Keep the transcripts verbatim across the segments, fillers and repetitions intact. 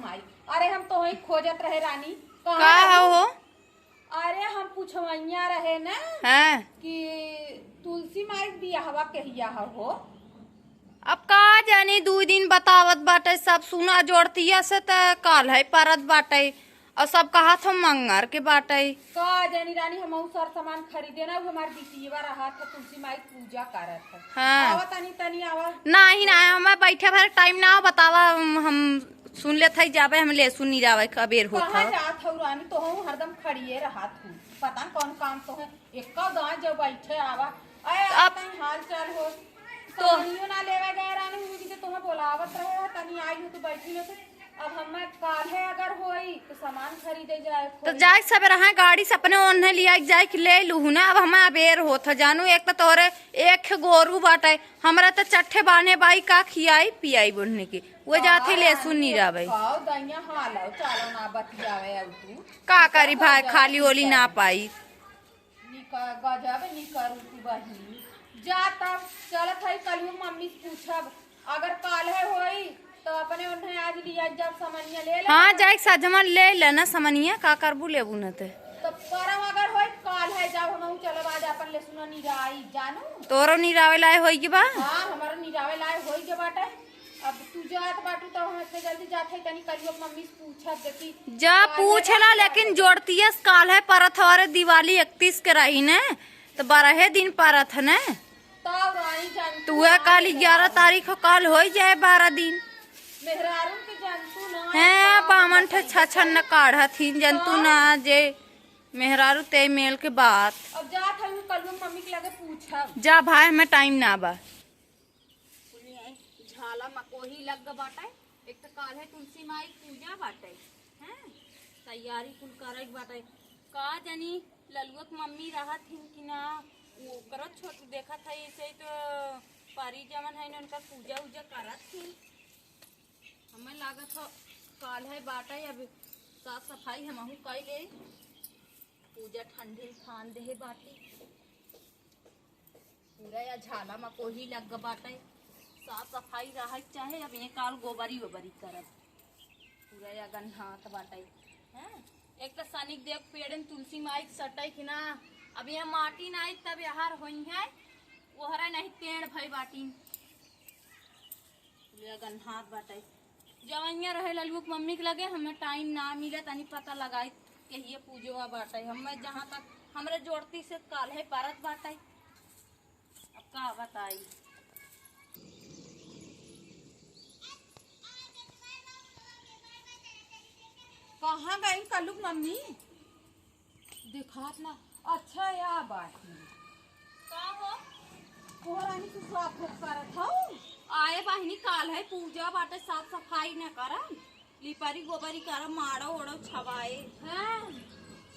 माई। अरे, हम तोहई खोजत रहे रानी, कहाँ का रहू? हो? अरे, हम पुछवइया रहे ना हाँ। कि तुलसी माई बियाहवा कहिया हो? अब का जानी, दुइ दिन बतावत बाटे सब, सुना जोड़तिया से त काल्है परत बाटे, अउर सब कहत हो मंगर के बाटे। का जानी रानी, हमहू सर सामान खरीदे ना, उ हमार बिटियवा रहत ह, तुलसी माई पूजा करत ह। हाँ। आवा तनी, तनी आवा। नाही, नाही, हमें बैठे भर टाइम ना हो, बतावा, हम, हम सुन लेत हई, जाबे हम लेसुन निरावे, अबेर होत कहाँ ह। जात हऊ रानी, तोहू हरदम खड़िए रहत हू, पता न कौन काम तोहे, एक्का दाएं जब बैठे आवा। अरे, अब तनी हाल चाल हो, तो समनियो ना लेवे गए रानी, उनकी से तोहे बोलावत रहे, तनी आई हो तो बैठी न तो। अब हमें काल्हे अगर होई तो सामान खरीदे जाए तो होई। जाए सबेरे, हाँ, गाड़ी से अपने ओन्हे लिया जाए कि ले लूहू ना। अब हमें अबेर होत ह जानू, एक तो तोरे एक गोरू बाटे, हमरा तो चट्ठे बान्हे बाई, का खियाई पियाई बोलने की, वो जात ही लेसुन निरावे। खाओ दैया, हालो चालो ना बतियावे अब तू। का करी भाई, खाली ओली ना पाई। निकर, गजब निकर तू बहिनी। जा तब, चलत हई कलू मम्मी से पूछब, अगर काल्हे होई तो अपने ओन्हे आज लिया जब समनिया ले ले। हाँ, जाए सजमन ले लेना समनिया, का करबू लेबू न ते। तो परम अगर होई काल्हे जब हमहू चलब आज अपन लेसुन निराई जानू। तोरो निरावे लाए होई के बा? हाँ, हमारो निरावे लाए होई के बाटे। अब तू जात बाटू तो हम इतने जल्दी जात है, तनी कलुआ मम्मी से पूछब देखी। जा काल्हे पूछ ला, लेकिन जोड़तिया से काल्हे परत ह, अरे दिवाली इकतीस के रही ने, तो बारहे दिन परत है ने। तब रानी जानती तू है, काल ग्यारह तारीख हो, काल होई जाए बारह दिन। मेहरारू के जानतू ना, हैं, बामन ठे छछन न काढ़त हिन, जानतू ना जे मेहरारू ते मेल के बात। अब जात हई कलुआ मम्मी के लगे पूछब। जा भाई, हमें टाइम ना बा। सुनिए, झाला मकोही लग बाटे, एक तो काल्हे तुलसी माई पूजा बाटे, हैं? तैयारी कुल करे के बाटे। का जानी ललुआ के मम्मी रहत हिन कि ना, ओकरो छोट देखत है, ऐसे ही तो परी जवन है, उनका पूजा उजा करत हिन। हमें लागत हो काल्हे बाटे, अब साफ सफाई हमहू कई ले, पूजा ठंडी ठान देहे बाटी। पूरा या झाला मकोही लग बाटे। साफ सफाई रहे के चाहे, अब ये काल गोबरी ओबरी करब। पूरा या गन्हात बाटे। हैं? एक तो सनिक देव पेड़न तुलसी माई के सटै कि ना, अब ये माटी नाई तब यार होई है, ओहरा नहीं पेड़ भई बाटी। पूरा गन्हात बाटे। जवनिया रहे ललुक मम्मी के लगे, हमें टाइम ना मिले, तनी पता लगाई के ये पूजवा बाटे। हमें जहाँ तक हमरे जोड़ती से काल्हे परत बाटे। अब का बताई? कहाँ गई कल्लू की मम्मी? देखात ना। अच्छा, या बाटी। का हो? तोहरानी से साफ उफ करत हऊ? आए बहिनी, काल्हे पूजा बाटे, साफ सफाई न करम? लिपारी गोबरी करम, माड़ो ओड़ो छवाए। हाँ।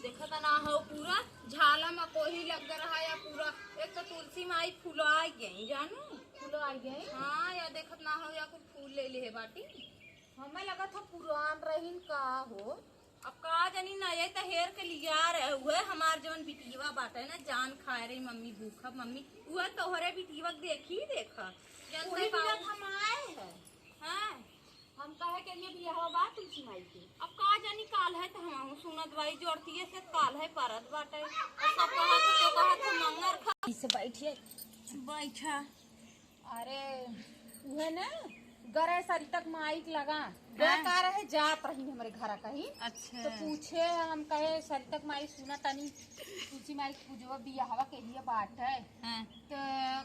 देखत ना हो, पूरा झाला मकोही लग रहा है पूरा। एक तो तुलसी माई फुलाइ गई, जानू। फुलाइ गई? हाँ, या देखत ना हो, या कुल फूल ले ले बाटी। हमें लगत ह पुरान रहीन का हो। अब का जानी ना, ये तो हेर के लिया रहे हुए। हमार जवन बिटियवा बाटे ना, जान खाए रही, "मम्मी भूखब मम्मी।" उहे तोहरे बिटियवा के देखी देखा। जन उही से बिना पाऊ- हम आए हैं। हाँ। हम कहे के लिए बियाह बा तुलसी माई के। अब का जानी काल्हे तो हम सुनत बाई जोड़तिए से काल्हे परत बाटे। और सब कहत हो, तो कहत हो मंगर खा। इसे बैठिए। बैठा। अरे, उहे ना, गरे सरितक माई के लगा। हाँ। का रहे, जात रही हमरे घरा कहीं। अच्छा। तो पूछे, हम कहे, "सरितक माई, सुना तनी, तुलसी माई के पूजवा बियाहवा के लिए बाटे।" हाँ। तो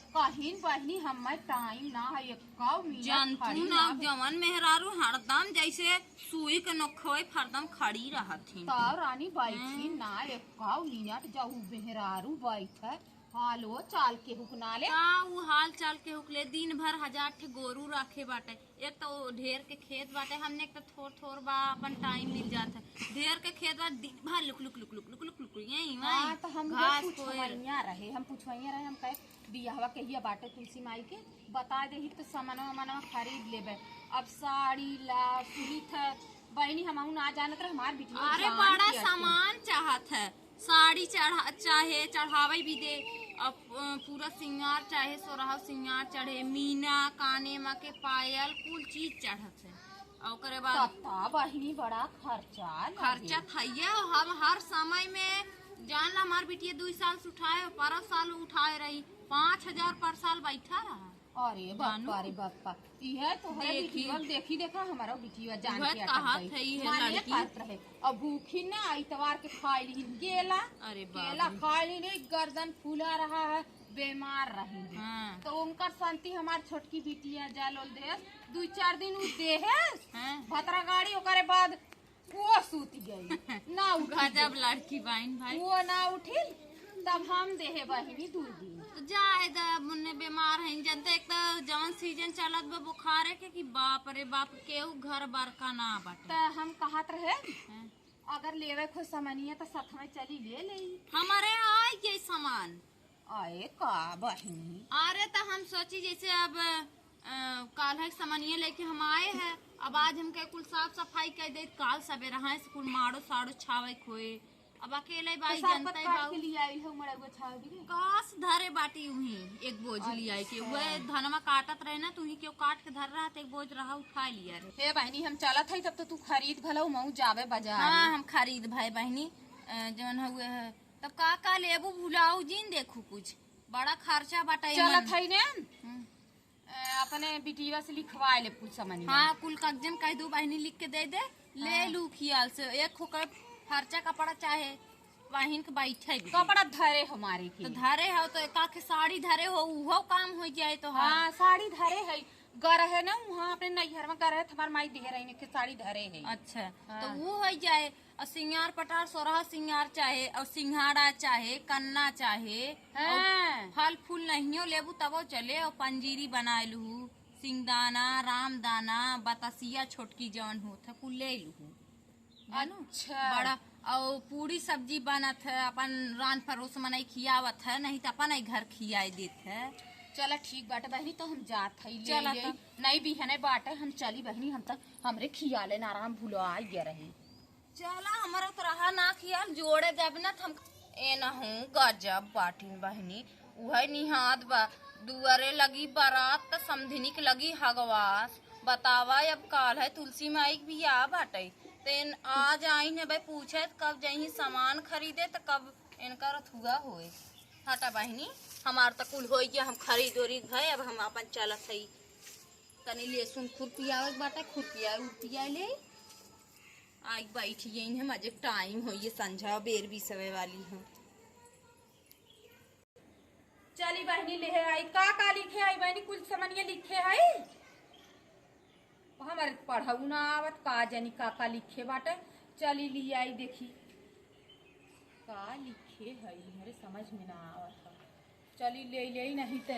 कहिन, "बहिनी, हमें टाइम ना है, एक्काऊ मिनट जानतू खड़ी ना, ना है।" जवन मेहरारू हरदम जैसे सुई के नोखवे फरदम खड़ी रहत हिन। तो रानी बैठी हाँ। ना, एक्काऊ मिनट जब उ मेहरारू बैठे, हालो चाल केहू के ना ले। का उ हाल चाल केहू के ले? दिन भर हजार ठे गोरू राखे बाटे। एक तो ढेर के खेत बाटे, हमने एक तो थोर थोर बा, अपन टाइम मिल जात है। ढेर के खेत बा, दिन भर लुक लुक लुक लुक लुक लुक लुक यही हाँ, वही तो हम घास पुछवैया रहे, हम पुछवैया रहे, हम कहे बियाहवा कहिया बाटे तुलसी माई के, बता देही तो सामानवा वामानवा खरीद लेबे। अब साड़ी ला, सुनित है, बहिनी हमहू ना जानत रहे, हमार बिटिया अरे जान बड़ा के अथी। सामान चाहत है। साड़ी चढ़ा, चाहे चढ़ावे भी दे, अब, अ, पूरा सिंगार चाहे सोरहा सिंगार चढ़े, मीना, काने मा के पायल, कुल चीज चढ़त है। और ओकरे बाद तब तो बहिनी बड़ा खर्चा लगे। खर्चा थइये हो, हम हर समय में, जान ला, हमार बिटिया दुई साल से उठाए, पर साल उठाए रही, पाँच हजार पर साल बैठा रहा। अरे जानू। बप्पा रे बप्पा, इहे तो है देखी। बिटिया, देखी देखा, हमारा बिटिया जान उहे के कहत अटक गई। है, इहे माने लड़की। करत रहे, अब भूखी ना, इतवार के खाई ली केला। अरे बाप केला रे। खाई ली, गर्दन फूला रहा है, बीमार रही है। हाँ। तो उनकर शांति हमार छोटकी बिटिया जालोल देस, दू चार दिन उ देहेस, हाँ। भतरा गाड़ी, ओकरे बाद वो सूत गई, ना उठी। गजब लड़की बाइन भाई। वो ना उठी, तब हम देहे बहिनी दू दिन। तो जाए द, मुन्ने बीमार हैं, जनते एक तो जवन सीजन चलत बा बुखारे के, कि बाप रे बाप, केहू घर बरका ना बाटे। त हम कहत रहे, हाँ। अगर लेवे को समनिया त साथ में चली ले लेई। हमारे आए के सामान। आए का बहिनी? अरे त हम सोची जैसे अब, अ, काल है समनिया लेके हम आए हैं, अब आज हमके कुल साफ सफाई कर दे, काल सवेरे हाय से कुल माड़ो साड़ो छावे खोए, अब अकेले बाई तो साग जनता पत्त है काट बाऊ। के लिए आई है, मड़उआ छावे के लिए। कास धरे बाटी उही, एक बोझ ले आई के, अच्छा। वह धनमा काटत रहे ना, तो उही के काट के धर रहा, तो एक बोझ रहा, उठा लिया रे। हे बहिनी, हम चलत हई, तब तो तू खरीद भला, मऊ जावे बाजार। हाँ, हम खरीद भाई बहिनी, अ, जवन हउए है, तब का का लेबू भुलाऊ जिन देखू कुछ, बड़ा खर्चा बाटे चलत मन। हई ने। हम्म। अ, अपने बिटिया से लिखवा ले कुछ समनिया। हाँ, कुल कागजन कह दू बहिनी लिख के दे दे, ले हाँ। लू खियाल से, एक होकर फरचा कपड़ा चाहे बहिन के बैठे भी। कपड़ा धरे हमारे के। तो धरे हो तो का के साड़ी धरे हो, उहो काम हो जाए तो हाँ, साड़ी धरे है, गर है ना, वहाँ अपने नैहर में गर है, हमार माई दे रही के साड़ी धरे है। अच्छा, हाँ। तो वो हो जाए, और सिंगार पटार, सोरह सिंगार चाहे, और सिंघाड़ा चाहे, कन्ना चाहे, हाँ। और फल फूल नहियो लेबू तबो चले, और पंजीरी बनाए लू, सिंगदाना, रामदाना, बतसिया छोटकी जवन होत है, कुल ले लू। जानू? अच्छा। बड़ा, और पूरी सब्जी बनत है, अपन रान परोस मनई खियावत है, नहीं तो अपन ही घर खियाए देत है। चला ठीक बाटे बहिनी, तो हम जात हई, ले चला ले। तब। नहीं भी है, नहीं बाटे, हम चली बहिनी, हम तो हमरे खियाले ना आराम भुला गया रही। चला, हमारा तो रहा ना खियाल, जोड़े देब ना त हम। ए ना हो, गजब बाटिन बहिनी, उहे निहात बा, दुआरे लगी बारात त समधिनी के लगी हगवास। बतावा, अब काल है तुलसी माई के बियाह बाटे, त इन आज आइन है भाई पूछे त कब जइही सामान खरीदे त कब इनका रथुआ होए। हटा बहिनी, हमार त कुल होई गया, हम खरीद ओरीद भए, अब हम अपन चलत हई। तनी लहसुन खुरपियावे के बाटे, खुरपिया उरपिया ले। आइ बैठ गई है, मजे टाइम होइए, संझा बेर बीसवे वाली है। चली बहिनी, ले आई, का का लिखे आई बहिनी, कुल समनिया लिखे है। हमारे पढ़ऊ ना आवत, का जानी का का लिखे बाटे। चली ले आई, देखी का लिखे है, हमरे समझ में ना आवत है। चली ले ले, नहीं ते